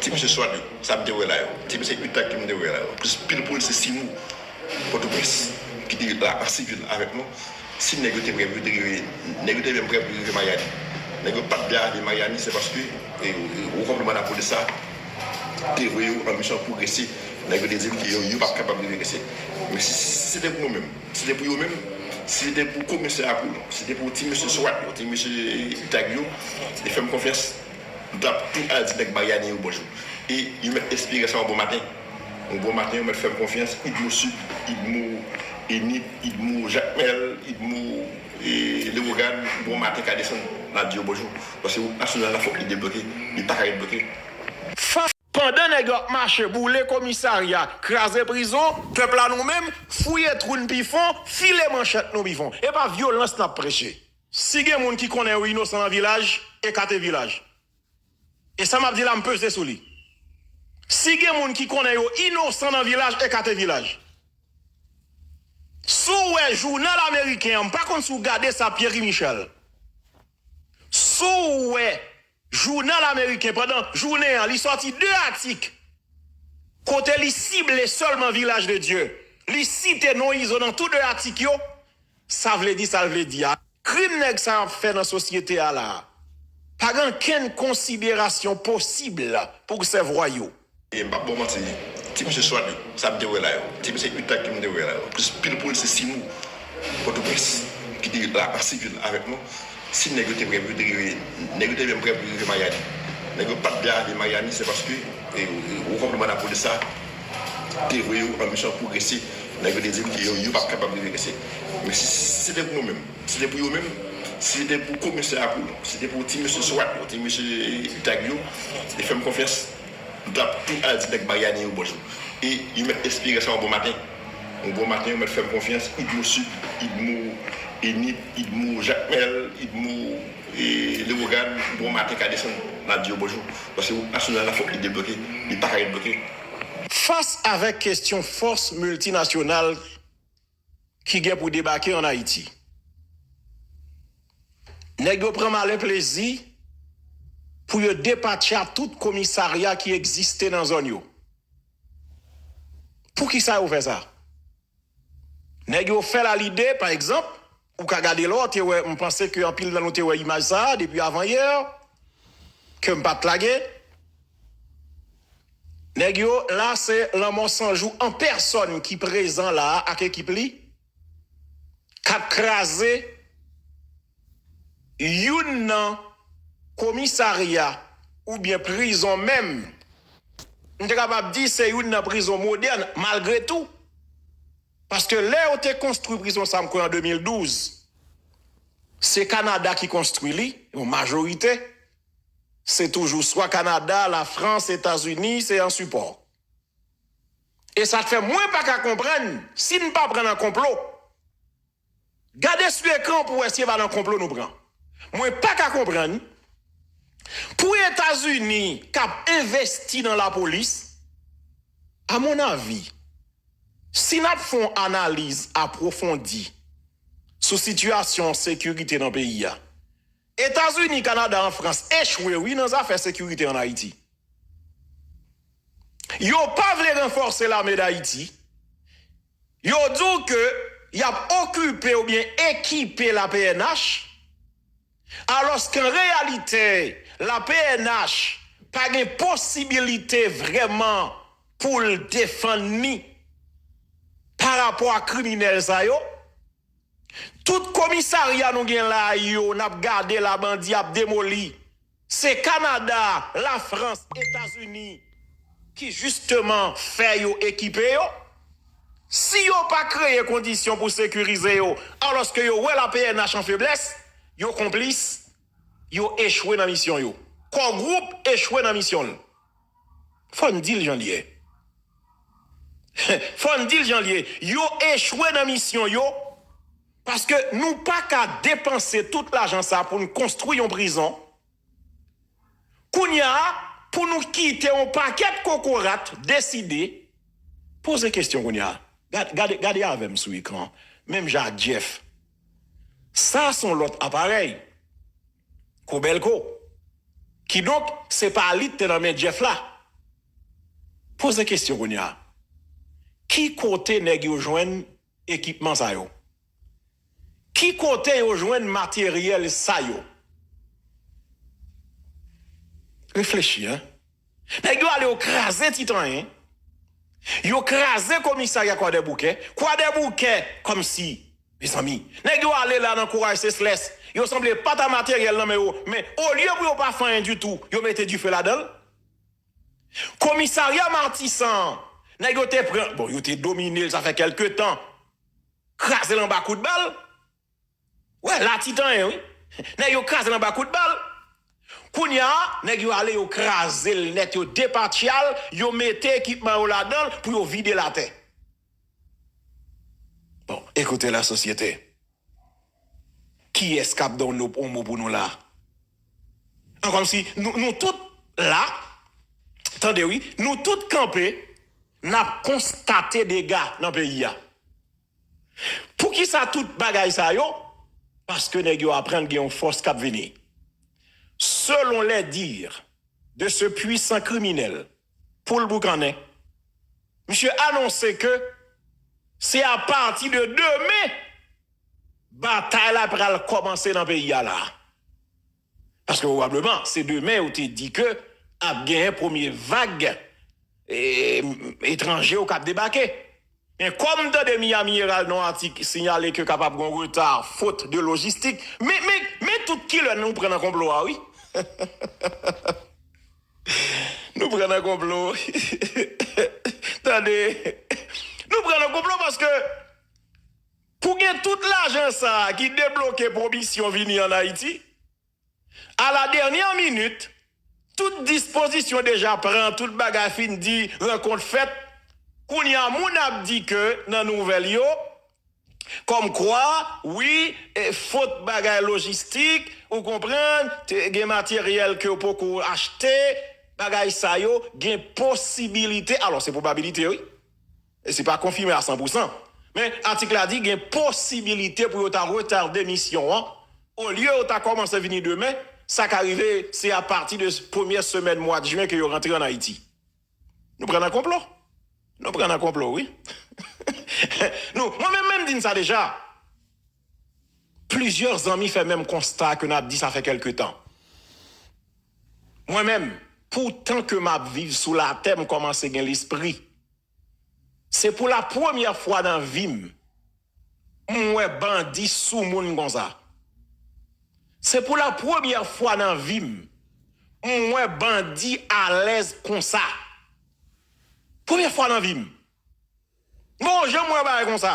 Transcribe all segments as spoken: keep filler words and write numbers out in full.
Ti mesye swat yo, sa m te wè la yo. Ti mesye Utah ke m te wè la yo. Plis pil pou l se Simou, Pòtoprens, ki te la an sivil avèk nou. Si nèg yo te prè pou yo te rive, nèg yo te menm prè pou yo rive Miami. Nèg yo pa t vle ale Miami, se paske e, e, o kòmandman lapolis sa te voye yo an misyon pwogrese. Nèg yo te di m ke yo, yo p ap kapab rive Grèsi. Men si, si se te pou nou menm, si se te pou yo menm, si se te pou komisè a pou nou, si se te pou ti mesye swat yo, ti mesye Utah yo, yo fè m konfyans, m t ap tou al di nèg Miami yo bonjou. E yo mèt espere sa yon bon maten. Yon bon maten, yo mèt fè m konfyans, Idmo Sud, Idmo e Nip, Idmo Jakmèl, Idmo e Lewogàn, yon bon maten ka desann, n ap di yo bonjou. Paske wout nasyonal la fòk li debloke, li pa ka ret bloke. Fas pandan nèg yo ap mache boule komisarya, kraze prizon, pèp la nou menm, fouye twou n pi fon, file manchèt nou pi fon. E pa vyolans n ap preche. Si gen moun ki konnen yo inosan nan vilaj, ekate vilaj. E sa m ap di la, m peze sou li. Si gen moun ki konnen yo inosan nan vilaj, ekate vilaj. Si w wè jounal ameriken an, m pa konn si w gade sa, Pierre Michel. Si w wè jounal ameriken pandan jounen an, li sòti de atik kote li sible sèlman Vilaj de Dye. Li site non Izo nan tou de atik yo. Sa vle di sa l vle di a. Krim nèg sa yo ap fè nan sosyete a la a, pa gen ankenn konsiderasyon posib pou resevwa yo. E m p ap ba w manti, ti mesye swat yo, sa m te wè la yo, ti mesye Utah ke m te wè la yo, plis pil pou l se Simou, Pòtoprens, ki te la an sivil avèk nou. Si nèg yo te prè pou yo te rive, nèg yo te menm prè pou yo rive Miami. Nèg yo pa t vle ale Miami, se paske e, e, o kòmandman lapolis sa te voye yo an misyon pwogrese. Nèg yo te di m ke yo, yo p ap kapab rive Grèsi. Men si, si se te pou nou menm, si se te pou yo menm, si se te pou komisè a pou nou, si se te pou ti mesye swat yo, ti mesye Utah yo, yo fè m konfyans, m t ap tou al di nèg Miami yo bonjou. E yo mèt espere sa yon bon maten. Yon bon maten, yo mèt fè m konfyans, Idmo Sud, Idmo e Nip, Idmo Jakmèl, Idmo e Lewogàn, yon bon maten ka desann, n ap di yo bonjou. Paske wout nasyonal la fòk li debloke, li pa ka ret bloke. Fas avèk kesyon fòs miltinasyonal ki gen pou debake ann Ayiti, nèg yo pran malè plezi pou yo depatcha tout komisarya ki egziste nan zòn yo. Poukisa yo fè sa? Nèg yo fè l a lide, pa egzanp, ou ka gade la, w te wè, m panse ke anpil nan nou te wè imaj sa a depi avanyè, ke m pa t lage. Nèg yo, la, se Lanmò San Jou an pèsòn ki prezan la a ak ekip li, k ap kraze youn nan komisarya oubyen prizon menm. M te kapab di se youn nan prizon modèn, malgre tou. Paske lè yo te konstwi prizon sa, m kwè an de mil douz, se Kanada ki konstwi li, yon majorite. Se toujou swa Kanada, Lafrans, Etazini, se an sipò. E sa k fè mwen pa ka konprann, si n pa pran nan konplo, gade sou ekran pou wè si e pa nan konplo nou pran. Mwen pa ka konprann pou Etazini k ap envesti nan lapolis, a mon avi, si n ap fè yon analiz apwofondi sou sitiyasyon sekirite nan peyi a, Etazini, Kanada, an Frans echwe, wi, nan zafè sekirite ann Ayiti. Yo pa vle ranfòse lame Dayiti. Yo di w ke y ap okipe oubyen ekipe la P N H, alòske an reyalite, la P N H pa gen posibilite vrèman pou l defann li pa rapò a kriminèl sa yo. Tout komisarya nou gen la yo, n ap gade la, bandi ap demoli. Se Kanada, Lafrans, Etazini ki jisteman fè yo ekipe yo. Si yo pa kreye kondisyon pou sekirize yo, alòske yo wè la P N H an feblès, yo konplis, yo echwe nan misyon yo. Core Group echwe nan misyon l. Fò n di l jan l ye. Fò n di l jan l ye. Yo echwe nan misyon yo, paske nou pa ka depanse tout lajan sa pou n konstwi yon prizon. Kounye a, pou nou kite yon pakèt kokorat deside, poze kesyon kounye a. Gad-, gade, gade avè m sou ekran, menm jan ak Jeff. Sa se yon lòt aparèy. Kobelco. Kidonk, se pa li k te nan men Jeff la. Poze kesyon kounye a. Ki kote nèg yo jwenn ekipman sa yo? Ki kote yo jwenn materyèl sa yo? Reflechi, en. Nèg yo ale yo kraze Titanyen. Yo kraze komisarya Kwadèboukè. Kwadèboukè, kòmsi, mezanmi. Nèg yo ale la nan kouraj Seslès. Yo sanble pa ta materyèl nan men yo. Men, olye pou yo pa fè anyen ditou, yo mete dife ladan l. Komisarya Matisan, nèg yo te pran, bon, yo te domine l, sa fè kèlke tan. Kraze l anba kout bal. Wè, la Titanyen, wi. Nèg yo kraze l anba kout bal. Kounye a, nèg yo ale, yo kraze l nèt, yo depatche l, yo mete ekipman yo ladan l pou yo vide l atè. Bon, écoutez la société. Kiyès k ap don nou yon mo pou nou la? An kòmsi nou, nou tout la, tande wi, nou tout kanpe, n ap konstate dega nan peyi a. Poukisa tout bagay sa yo? Paske nèg yo aprann gen yon fòs k ap vini. Selon les dires de ce puissant criminel, Poul Boukannen, misye anonse ke se apati de demen batay la pral kòmanse nan peyi a la. Paske pwobableman, se demen yo te di ke ap genyen premye vag, e, etranje yo k ap debake. Men kòm m tande Miami Herald nan yon atik sinyale ke kapab gen yon reta fot de lojistik, men, men, men tout kilè nou pran nan konplo a, wi. Nou pran nan konplo. Tande, nou pran nan konplo paske pou gen tout lajan sa a ki debloke pou misyon vini ann Ayiti, a la dènyè minit, tout dispozisyon deja pran, tout bagay fin di, rankont fèt. Kounye a, moun ap di ke nan nouvèl yo, kòmkwa, wi, e, fot bagay lojistik, ou konprann, te gen materyèl ke yo poko achte, bagay sa yo, gen posibilite, alò, se pwobabilite, wi. E se pa konfime a san pou san. Men, atik la di gen posibilite pou yo ta retade misyon an. Olye yo ta kòmanse vini demen, sa ka rive, se apati de premyè semèn mwa jen ke yo rantre ann Ayiti. Nou pran nan konplo. Nou pran nan konplo, wi. Nou, mwen menm, menm di n sa deja. Plizyè zanmi fè menm konsta ke n ap di sa fè kèlke tan. Mwen menm, pou tan ke m ap viv sou latè, m kòmanse gen lespri. Se pou la premyè fwa nan vi m, m wè bandi sou moun konsa. Se pou la premyè fwa nan vi m, m wè bandi alèz konsa. Premyè fwa nan vi m. M poko janm wè bagay konsa.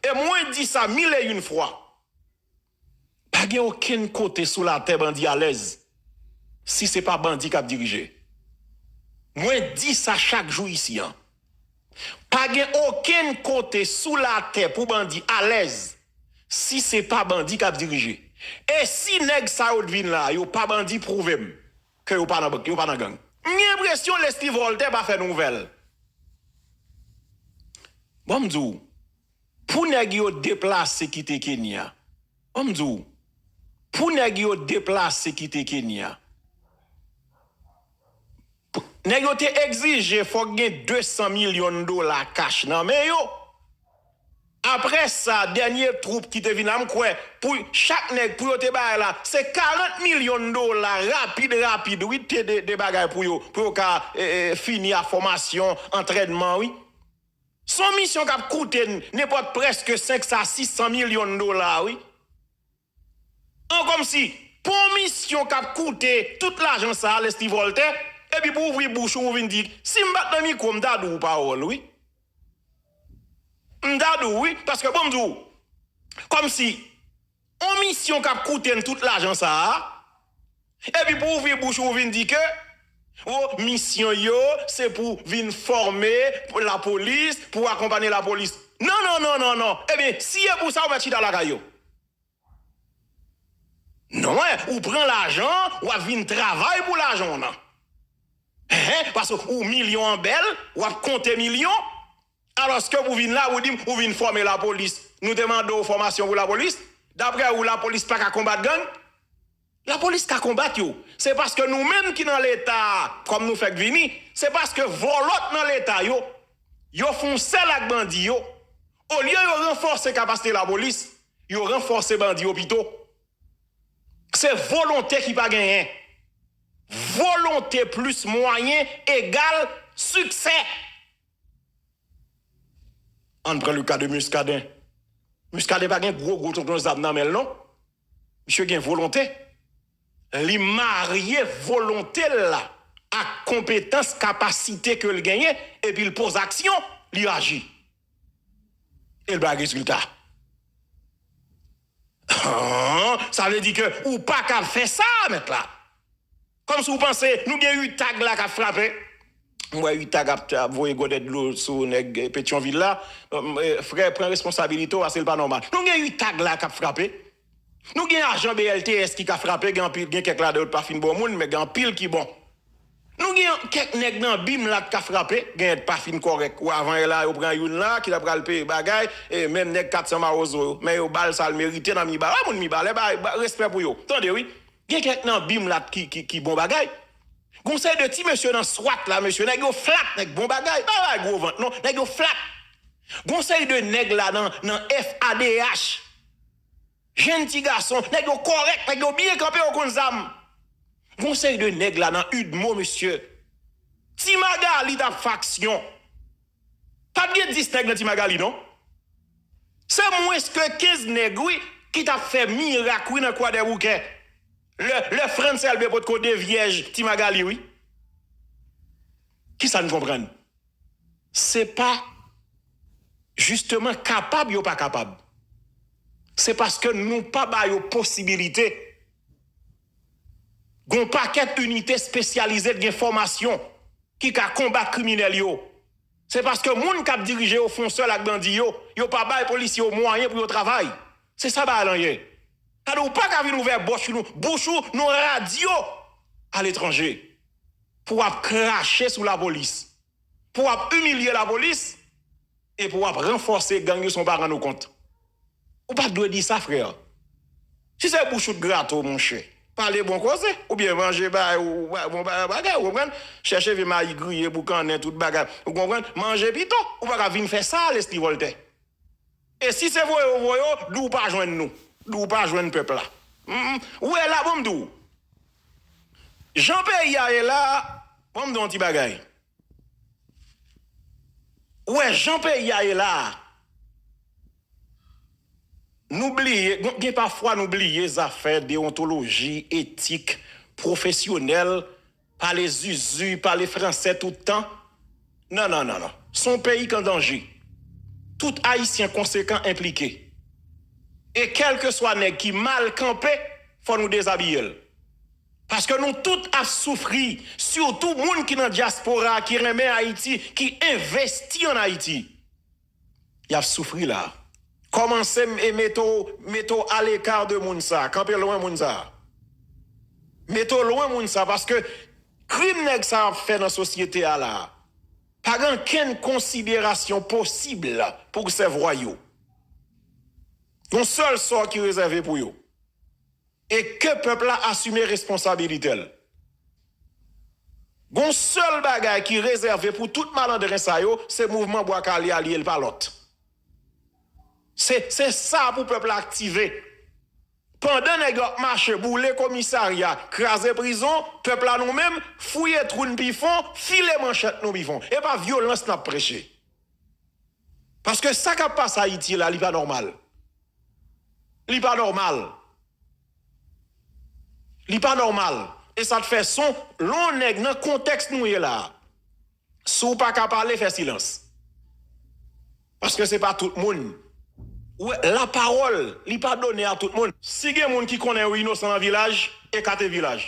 E mwen di sa mil e yon fwa. Pa gen okenn kote sou latè bandi alèz si se pa bandi k ap dirije. Mwen di sa chak jou isi an. Pa gen okenn kote sou latè pou bandi alèz si se pa bandi k ap dirije. E si nèg sa yo t vin la, yo pa bandi, pwouve m ke yo pa nan, yo pa nan gang. M gen enpresyon Leslie Voltaire pa fè nouvèl. Bon, m di w, pou nèg yo deplase kite Kenya, bon, m di w, pou nèg yo deplase kite Kenya, nèg yo te egzije fòk gen de san milyon dola kach nan men yo. Apre sa, dènye twoup ki te vin la, m kwè, pou chak nèg, pou yo te bay la, se karant milyon dola, rapid, rapid, wi, te de, de bagay pou yo, pou yo ka, e, e, fini a fòmasyon, antrènman, wi. Se yon misyon k ap koute n, nenpòt prèske senk sa sis san milyon dola, wi. An kòmsi, pou yon misyon k ap koute tout lajan sa a, Leslie Voltaire, epi pou ouvri bouch ou, ou vin di, si m pa t nan mikwo, m ta di w pawòl, wi. M ta di w, wi, paske bon, m di w, kòmsi, yon misyon k ap koute n tout lajan sa a, epi pou ouvri bouch ou, ou vin di ke, o, misyon yo, se pou vin fòme lapolis, pou akonpanye lapolis. Non, non, non, non, non. Ebyen, si e pou sa, ou mèt chita lakay yo. Non, ou pran lajan, w ap vin travay pou lajan w nan. Enhen, paske ou milyon an bèl, w ap konte milyon. Alòske pou vin la, ou di m, ou vin fòme lapolis. Nou te mande w fòmasyon pou lapolis? Daprè ou, lapolis pa ka konbat gang? Lapolis ka konbat yo. Se paske nou menm ki nan Leta a, kòm nou fèk vini, se paske vòlò k nan Leta yo, yo fè yon sèl ak bandi yo. Olye yo ranfòse kapasite lapolis, yo ranfòse bandi yo pito. Se volonte ki pa genyen. Volonte plis mwayen egal siksè. Ann pran le ka de Muscadin. Muscadin pa gen gwo gwo tonton zam nan men l non. Misye gen volonte. Li marye volonte l la ak konpetans, kapasite ke l genyen, epi l poze aksyon, li aji. E l bay rezilta. Sa vle di ke ou pa ka fè sa, mèt la. Kòmsi w panse nou gen utag la k ap frape. M wè utag ap, ap voye gòdè dlo sou nèg Petyonvil la. Frè, pran responsabilite w, pase l pa nòmal. Nou gen utag la k ap frape. Nou gen ajan B L T S ki ka frape, gen anpil, gen kèk ladan yo t pa fin bon moun, men gen anpil ki bon. Nou gen kèk nèg nan bim la k ka frape, gen yèt pa fin kòrèk. Ou avan yè la, yo pran youn la, ki ta pral peye bagay, e menm nèg kat san mawozo yo. Men yo ba l sa l merite nan Miba. Wè moun Miba, lè bay, respè pou yo. Tande wi. Gen kèk nan bim la ki, ki, ki bon bagay. Gon seri de ti mesye nan swat la, mesye, nèg yo flat, nèg bon bagay. Pa bay gwo vant non, nèg yo flat. Gon seri de nèg la nan, nan F A D H. Jenn ti gason, nèg yo kòrèk, nèg yo byen kanpe, yo konn zam. Gon seri de nèg la nan UDMO, mesye. Ti Magali t ap fè aksyon. Pa t gen dis nèg nan Ti Magali non. Se mwens ke kenz nèg wi ki t ap fè mirak wi nan Kwadèboukè. Lè, lè Frantz Elbé potko devyèj Ti Magali wi. Kisa n konprann? Se pa jisteman kapab yo pa kapab. Se paske nou pa ba yo posibilite. Gon pakèt inite espesyalize k gen fòmasyon ki ka konbat kriminèl yo. Se paske moun k ap dirije yo fè yon sèl ak bandi yo, yo pa bay polisye yo mwayen pou yo travay. Se sa bagay lan ye. Gade, ou pa ka vin ouvè bòch nou, bouch ou nan radyo aletranje pou w ap krache sou lapolis, pou w ap imilye lapolis, e pou w ap ranfòse gang yo san w pa rann ou kont. Ou pa t dwe di sa, frè. Si se bouch ou t grate w, monchè, pale bon koze, oubyen manje bay ou, ou ba-, bon ba-, bagay, ou konprann? Chèche vye mayi griye, boukannen, tout bagay, ou konprann? Manje pito, ou pa ka vin fè sa, Leslie Voltaire. E si se voye yo voye w, di w pa jwenn nou, di w pa jwenn pèp la. Mm, ou wè la, bon, m di w. Jan peyi a ye la, bon, m di w yon ti bagay. Ou wè jan peyi a ye la a, nou bliye, gen, gen pafwa nou bliye zafè dewontoloji, etik, pwofesyonèl, pale zuzu, pale fransè tout tan. Non, non, non, non. Se yon peyi k an danje. Tout Ayisyen konsekan enplike. E kèlkeswa nèg ki mal kanpe, fò nou dezabiye l. Paske nou tout ap soufri, sitou moun ki nan dyaspora a, ki renmen Ayiti, ki envesti ann Ayiti. Y ap soufri la. Kòmanse m-, e mete w, mete w aleka de moun sa a, kanpe lwen moun sa a. Mete w lwen moun sa a, paske krim nèg sa yo ap fè nan sosyete a la a, pa gen okenn konsiderasyon posib pou sèvwa yo. Yon sèl sò ki rezève pou yo. E ke pèp la asime responsabilite l. Gon sèl bagay ki rezève pou tout malandren sa yo, se mouvman Bwa Kale a, li ye, l pa lòt. Se, se sa pou pèp la aktive. Pandan nèg yo ap mache, boule komisarya, kraze prizon, pèp la nou menm, fouye twou n pi fon, file manchèt nou pi fon. E pa vyolans n ap preche. Paske sa k ap pase Ayiti la, li pa nòmal. Li pa nòmal. Li pa nòmal. E sa t fè son lon nèg nan kontèks nou ye la a. Si w pa ka pale, fè silans. Paske se pa tout moun. Ou wè, lapawòl, li pa done a tout moun. Si gen moun ki konnen yo inosan nan vilaj, ekate vilaj.